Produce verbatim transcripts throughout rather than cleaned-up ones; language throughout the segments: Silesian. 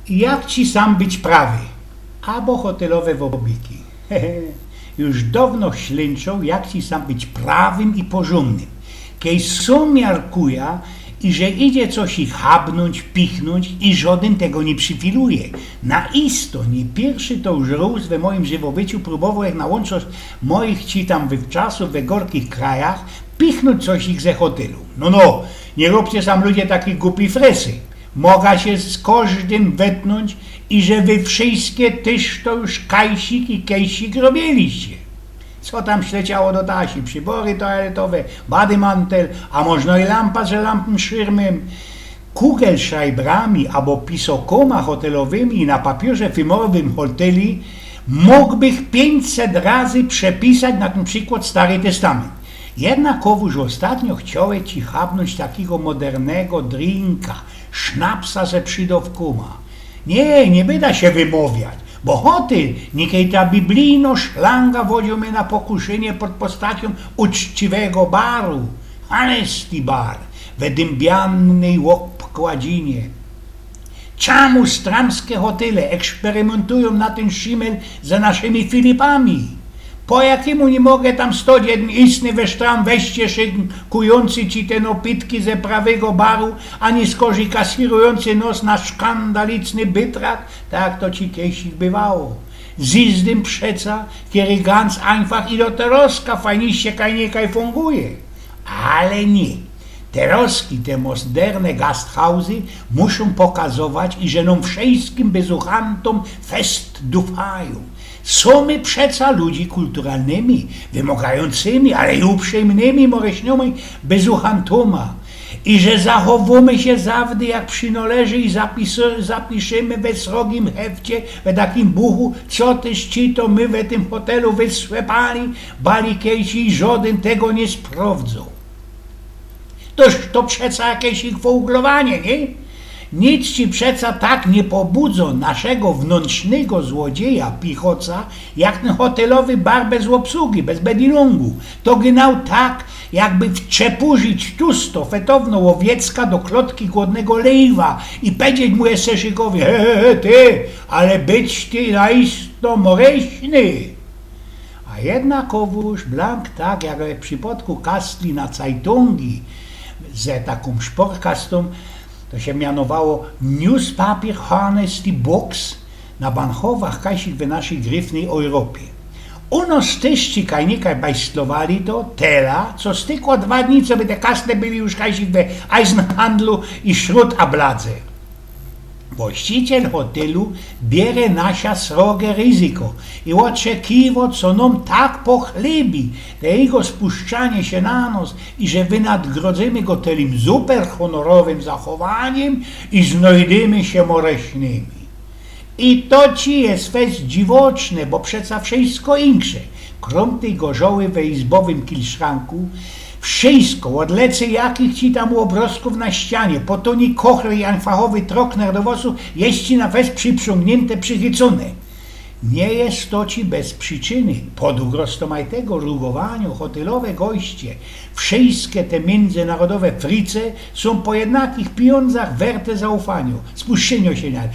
Jak ci sam być prawy? Abo hotelowe wobiki. Już downo ślynczōm, jak ci sam być prawym i porzōndnym. Kej sam miarkuja, i że idzie coś ich habnōńć, pichnōńć i żodyn tego niy przyfiluje. Na isto, niy piyrszy to już rōz we mojim żywobyciu próbowoł jak na łōnczość moich ci tam wywczasōw we gorkich krajach pichnōńć coś ich ze hotelu. No, no, niy robcie sam ludzie takich gupi fresy. Moga sie z kożdym wetnōńć i że wy wszyjske tyż to już kajsik i kejsik robiliście. Co tam śleciało do tasi? Przybory toaletowe, badymantel, a możno i lampa z lampszirmym. Kugelszrajbrami abo pisokōma hotelowymi na papiōrze fymorowym hoteli mōgbych piyńćset razy przepisać na tyn przikłod Stary Testament. Jednakowōż ôstatnio chciołech ci habnōńć takigo modernego drinka, sznapsa ze przidowkōma. Niy, niy byda sie wymowiać, bo hotel, nikej ta biblijno szlanga wodziōł mie na pokuszynie pod postaciōm uczciwego baru, Honesty Bar, we dymbiannyj ôbkładzinie. Czamu stramske hotele eksperymyntujōm na tyn szimel ze naszymi Filipami? Po jakimu niy moga tam stoć jedyn istny we sztram weście szynkujōncy ci te nopitki ze prawego baru, ani skorzij kasirujōncy nos na szkandalicny bytrak, tak to ci kejsik bywało. Zizdym przeca, kery ganz ajnfach i do teroska fajniście kaj niy kaj funguje. Ale niy. Teroski te moderne gasthauzy muszōm pokazować, iże nōm wszyjskim bezuchantōm fest dufajōm. Sōm my przeca ludzi kulturalnymi, wymogajōncymi, ale i uprzejmnymi, moryśnymi bezuchantōma. I że zachowōmy sie zawdy jak przinoleży i zapis-, zapiszymy we srogim hefcie, we takim buchu, co tyż ci to my we tym hotelu wysłepali, bali kejsi i żodyn tego niy sprowdzōł. Toż to przeca jakeś ich fooglowaniy, niy? Nic ci przeca tak niy pobudzōm naszego wnōntrznego złodzieja, pichoca, jak tyn hotelowy bar bez ôbsługi, bez bedinungu. To gynał tak, jakby wczepurzić tusto fetowno łowiecka do klotki głodnego lejwa i powiedzieć mu jeszcze szykowie: „He, he, he, ty, ale być ty na isto moryśny”. A jednakowōż blank tak, jak we przipodku kastli na cajtungi ze takōm szporkastōm, to sie mianowało Newspaper Honesty Books, na banhowach kajsik we naszyj gryfnyj Ôjropie. U nos tyż ci kaj niy kaj bajstlowali to, tela, co stykło dwa dni, co by te kastle byli już kajsik we Eisenhandlu i Schrott-Abladze. Właściciel hotelu bierze na sia srogie ryzyko i ôczekiwo, co nōm tak pochlybi te jego spuszczanie sie na nos i że wynadgrōdzymy go telim super honorowym zachowaniym i znojdymy sie moryśnymi. I to ci je fest dziwoczne, bo przeca wszyjsko insze, krōm tyj gorzoły we izbowym kilszranku, wszyjsko, ôd lecy jakich ci tam ôbrozkōw na ścianie, po tōni kochle i ajnfachowy trokner do włosōw, je ci na fest prziprzōngniynte, przichycōne. Niy je to ci bez prziczyny. Pod ugroztōm tego rugowanio hotelowe goście, wszyjske te miyndzynarodowe frice sōm po jednakich pijōndzach werte zaufanio, spuszczynio sie na nie.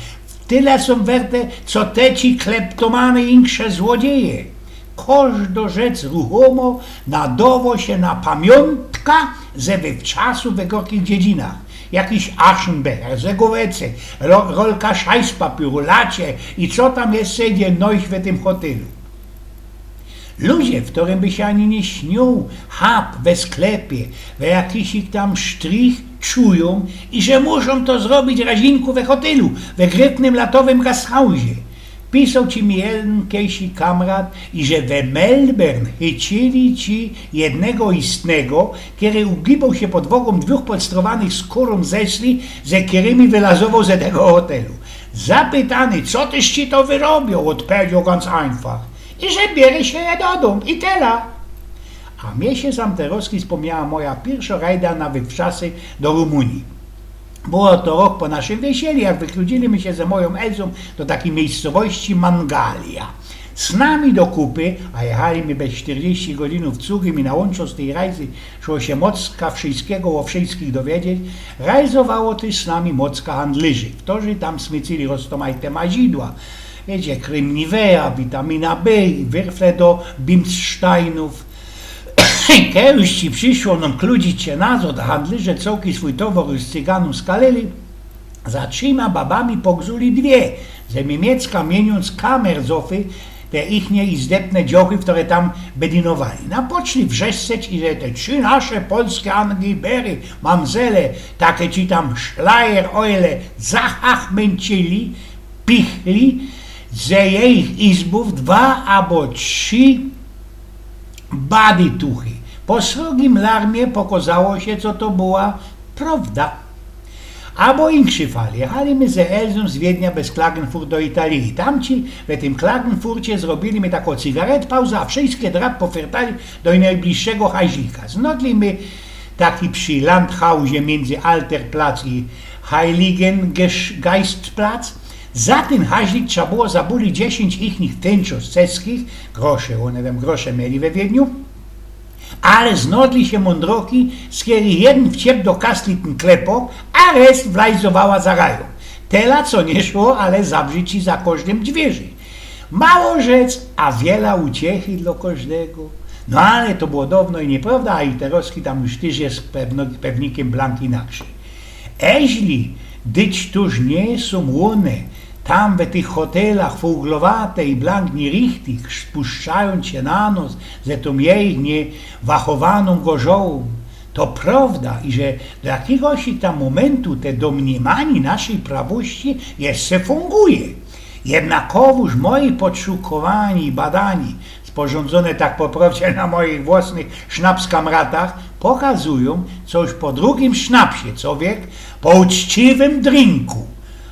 Tela sōm werte, co te ci kleptomany i insze złodzieje. Kożdo rzecz ruchōmo nadowo sie na pamiōntka ze wywczasu we gorkich dziedzinach. Jakiś Aschenbecher, Segowece, ro-, rolka szajspapiōru, lacie i co tam jeszcze idzie nojś we tym hotelu. Ludzie, w ktorym by sie ani niy śniōł hap we sklepie, we jakiś tam sztrich, czujōm, iże muszōm to zrobić razinku we hotelu, we gryfnym latowym gasthausie. Pisoł ci mi jedyn kejsi kamrat, iże we Melbourne chycili ci jednego istnego, kery ugiboł sie pod wogōm dwōch polstrowanych skōrōm zeszli, ze kerymi wylazowoł ze tego hotelu. Zapytany, co tyż ci to wyrobioł, ôdpowiedzioł ganz ajnfach, iże bierze sie je do dōm i tela. A mie sie sam terozki spōmniała moja piyrszŏ rajda na wywczasy do Rumunii. Było to rok po naszym wiesielu, jak wykludzili my sie ze mojōm Elzōm do takij miyjscowości Mangalia. Z nami do kupy, a jechali my bez sztyrdziści godzinōw cugym i na łōnczo z tyj rajzy szło sie mocka wszyjskigo ô wszyjskich dowiedzieć, rajzowało tyż z nami mocka handlyrzy, ftorzy tam smycyli roztomajte mazidła, wiycie, krymniwea, witamina B i wyrfle do bimstajnōw. Kej już ci prziszło nōm kludzić sie nazŏd, a handlyrze cołki swōj towŏr już z cyganōm skaleji, za trzima babami pogzuli dwie, ze Miymiecka miyniōnc kamerzofy, te ichnie izdebne dziochy, ftory tam bedinowali. Napoczli wrzeszczeć, iże te trzi nasze polske angibery, mamzele, take ci tam szlajer-ojle, zachachmyncili, pichli ze jejich izbōw dwa abo trzi badytuchy. Po srogim larmie pokŏzało sie, co to była prowda. Abo inszy fal. Jechali my ze Elzōm z Wiednia bez Klagenfurt do Italii. Tamci we tym Klagenfurcie zrobiyli my takõ cygaretpauzã, a wszyjske drab pofyrtali do nojbliższego haźlika. Znodli my taki przi Landhausie miyndzy Alterplatz i Heiligengeistplatz. Za tyn haźlik trza było zabuli dziesiyńć ichnich tynczŏ ceckich, grosze, ône tam grosze mieli we Wiedniu, ale znodli sie mōndroki, z kerych jedyn wciep do kasli tyn klepok, a reszt wlajzowała za rajōm. Tela, co niy szło, ale zabrzić za kożdym dźwierzi. Mało rzec, a wiela uciechy dlŏ kożdego. No ale to było downo i niyprowda, a i terŏzki tam już tyż je pewno, pewnikym blank inakszy. Eźli dyć tuż niy sōm ône, tam we tych hotelach fōglowate i blank niyrichtich, spuszczajōnc sie na nos ze tōm jejich niywachowanōm gorzołōm, to prowda, iże do jakigoś tam mōmyntu te domniymanie naszyj prawości jeszcze fōnguje. Jednakowōż moje podszukiwanie i badanie, sporządzōne tak po prowdzie na moich włosnych sznapskamratach, pokazujōm, co już po drugim sznapsie, co wiek, po uczciwym drinku,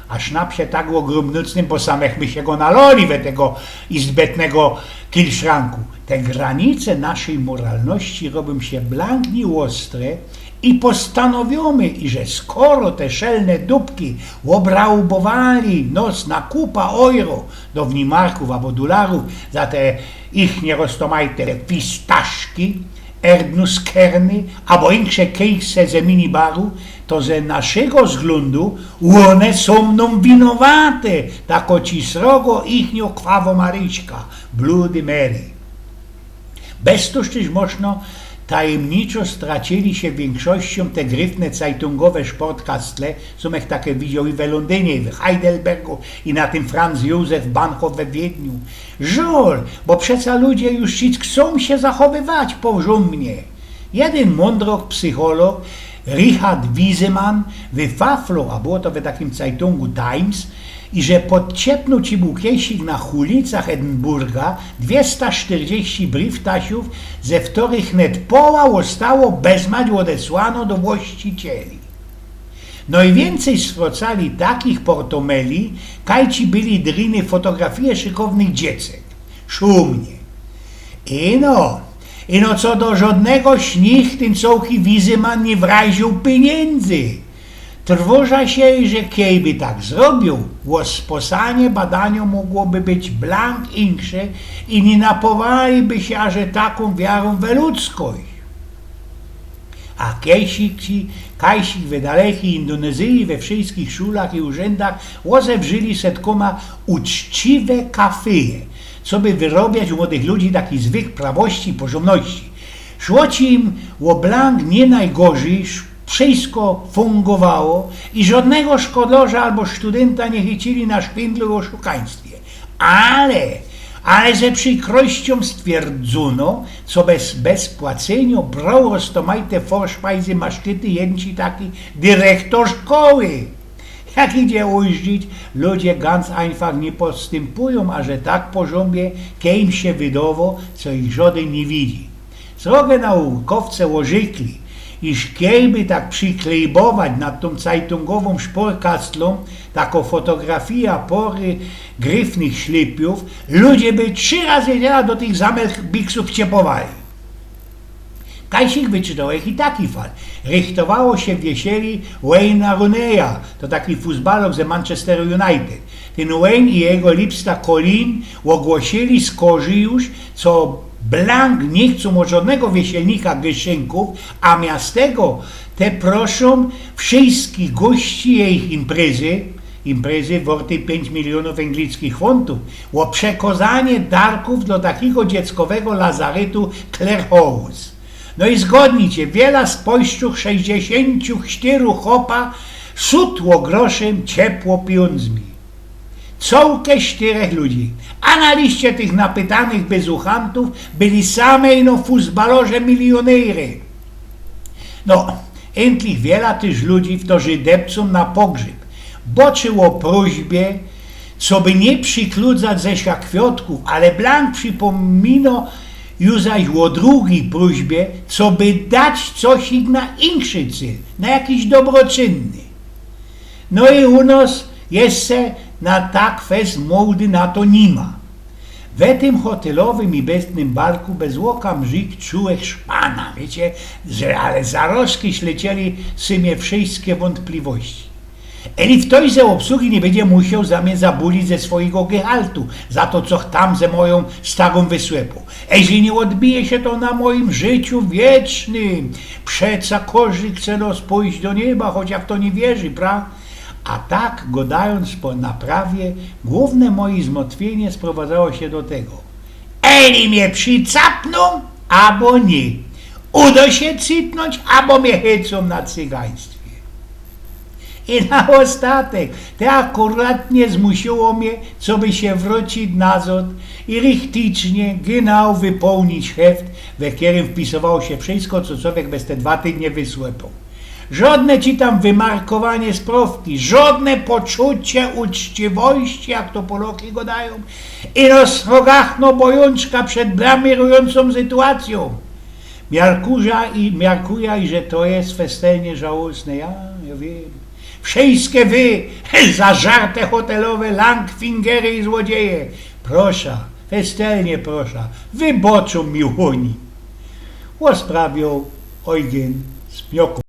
a sznapsie tak ôgrōmnōtnym, bo samych my sie go naloli we tego izbetnego kilszranku. Te granice naszyj mōralności robiymy sie blank niy ôstre i postanowiymy, iże skoro te szelne dupki ôbraubowali nos na kupa euro do wnimarkōw abo dularōw za te ichnie roztomajte fistaszki, erdnusskerny abo insze kejsy ze minibaru, to ze naszego zglōndu ône sōm nōm winowate, tako ci srogo ichnio kwawo Maryśka, Bloody Mary. Bez to tyż mōżno tajymniczo straciyli sie wiynkszościōm te gryfne cajtōngowe szportkastle, co mech take widzioł i we Lōndynie, i w Heidelbergu, i na tym Franz Josef Bahnhof we Wiedniu. Żol, bo przeca ludzie już ci chcōm sie zachowywać porzōndnie. Jedyn mōndrok, psycholog Richard Wiseman wyfafloł, a było to we takim cajtōngu Times, iże podciepnōł ci bōł kejsik na hulicach Edynburga dwiesta sztyrdzieści briftasiōw, ze ftorych net poła ôstało bezmać ôdesłano do właścicieli. Nojwiyncyj sfrocali takich portomeli, kaj ci byli dryny fotografije szykownych dziecek. Szumnie. Ino, ino co do żodnego z nich tyn cołki Wiseman niy wrajziōł piniyndy. Trwoża sie, iże kejby tak zrobiōł, ôsposanie badanio mogłoby być blank insze i niy napowaliby sie aże takōm wiarōm we ludzkość. A kejsik ci, kajsik we dalekij Indonezyji we wszyjskich szulach i urzędach ôzewrzyli setkōma uczciwe kafyje, coby wyrobiać u młodych ludzi taki zwyk prawości i porzōndności. Szło ci im ôblank niy nojgorzij, wszyjsko fōngowało i żodnego szkodlŏrza abo studynta niy chycili na szwindlu i ôszukaństwie. Ale, ale ze przikrościōm stwierdzōno, co bez, bez płacynio broł roztomajte forszpajzy, maszczyty, jedyn ci taki dyrechtōr szkoły. Jak idzie ujrzić, ludzie ganz einfach niy postympujōm, a że tak porzōndnie, kej im sie wydowo, co ich żodyn niy widzi. Srogo naukowce ôrzykli, iż kejby tak przyklejbować nad tōm cajtōngowōm szportkastlōm takŏ fotografija pory gryfnych ślypiōw, ludzie by trzi razy tela do tych zamelch biksōw wciepowali. Kajsik wyczytoł ich i taki fal. Rychtowało sie w jeseli Wayne'a Rooneya, to taki fusbalok ze Manchesteru United. Tyn Wayne i jego lipsta Colleen ôgłosili skorzij już, co blank niy chcōm ôd żodnego wieselnika gyszynków, a miast tego te proszōm wszyjskich gości jejich imprezy, imprezy wŏrtyj piyńć milionōw anglickich fōntōw, ô przekŏzanie darkōw do takigo dzieckowego lazarytu Clare House. No i zgodnijcie, wiela spośrōd sześćdziesiōnciu sztyru chopa sudło groszym ciepło pijōndzmi. Cołke sztyrech ludzi. A na liście tych napytanych bezuchantōw byli same ino fusbalŏrze milionejry. No, entlich wiela tyż ludzi, ftorzy depcōm na pogrzyb. Bo czy ô prośbie, coby niy przikludzać ze sia kwiŏtkōw, ale blank przipōmino ju zaś ô drugij prośbie, coby dać coś ich na inszy cyl, na jakiś dobroczynny. No i u nos jeszcze na tak fest mołdy na to niy ma. We tym hotelowym i bestnym barku bez ôka mrzić czułech szpana, wiycie, że ale zarożki ślecieli sy mie wszyjske wōnpliwości. Eli ftoś ze ôbsugi niy bydzie musioł za mie zabulić ze swojigo gehaltu, za to, co tam ze mojōm starōm wysłepōł. Eźli niy ôdbije sie to na mojim życiu wiecznym, przeca kożdy chce nos pōjść do nieba, choć w to niy wierzi, pra? A tak, gŏdajōnc po naprawie, głōwne moje zmotwiynie sprowadzało sie do tego: eli mie przicapnōm, abo niy. Udo sie cypnōńć, abo mie hycōm na cygaństwie. I na ôstatek, te akuratnie zmusiło mie, coby sie wrōcić nazŏd i richtig, genau wypōłnić heft, we kerym wpisowało sie wszyjsko, co cowiek bez te dwa tydnie wysłepōł. Żŏdne ci tam wymarkowanie sprŏwki, żŏdne poczucie uczciwości, jak to Polŏki gŏdajōm, ino srogachno bojōnczka przed blamyrujōncōm sytuacyjōm. Miarkuja i, miarkuja i, że to je festelnie żałosne, ja, ja wiym. Wszyjske wy, zażarte hotelowe langfingery i złodzieje, prosza, festelnie prosza, wybŏczōm mi ôni. Ôsprawioł Eugyn z Pniokōw.